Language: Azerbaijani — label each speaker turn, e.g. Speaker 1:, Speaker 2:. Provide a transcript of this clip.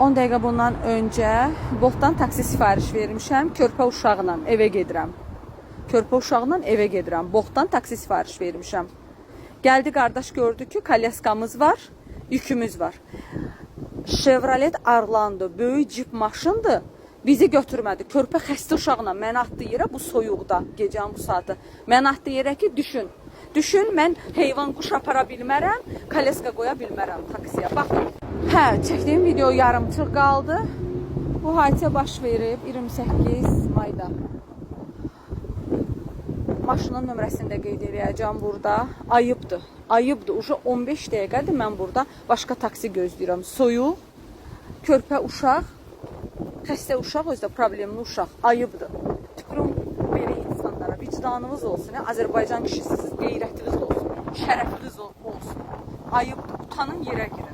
Speaker 1: 10 dəqiqə bundan öncə Boltdan taksi sifariş vermişəm. Körpə uşaqla evə gedirəm. Körpə uşaqla evə gedirəm. Boltdan taksi sifariş vermişəm. Gəldi qardaş, gördü ki, kaliaskamız var, yükümüz var. Chevrolet Orlando böyük cip maşındır. Bizi götürmədi. Körpə xəstə uşaqla məni atdı yerə bu soyuqda, gecənin bu saatı. Məni atdı yerə ki, düşün. Düşün, mən heyvan quş apara bilmərəm, kaleska qoya bilmərəm taksiyə. Baxın. Hə, çəkdiyim video yarımçıq qaldı. Bu hadisə baş verib 28 mayda. Maşının nömrəsini də qeyd eləyəcəm burada. Ayıbdır. Ayıbdır. Uje 15 dəqiqədir mən burada başqa taksi gözləyirəm. Soyuq, körpə uşaq, xəstə uşaq, özü də problemli uşaq. Ayıbdır. Tüpürüm belə insanlara. Vicdanınız olsun. Ya. Azərbaycan kişisiniz, qeyrətiniz olsun, şərəfiniz olsun. Ayıbdır. Utanın, yerə girin.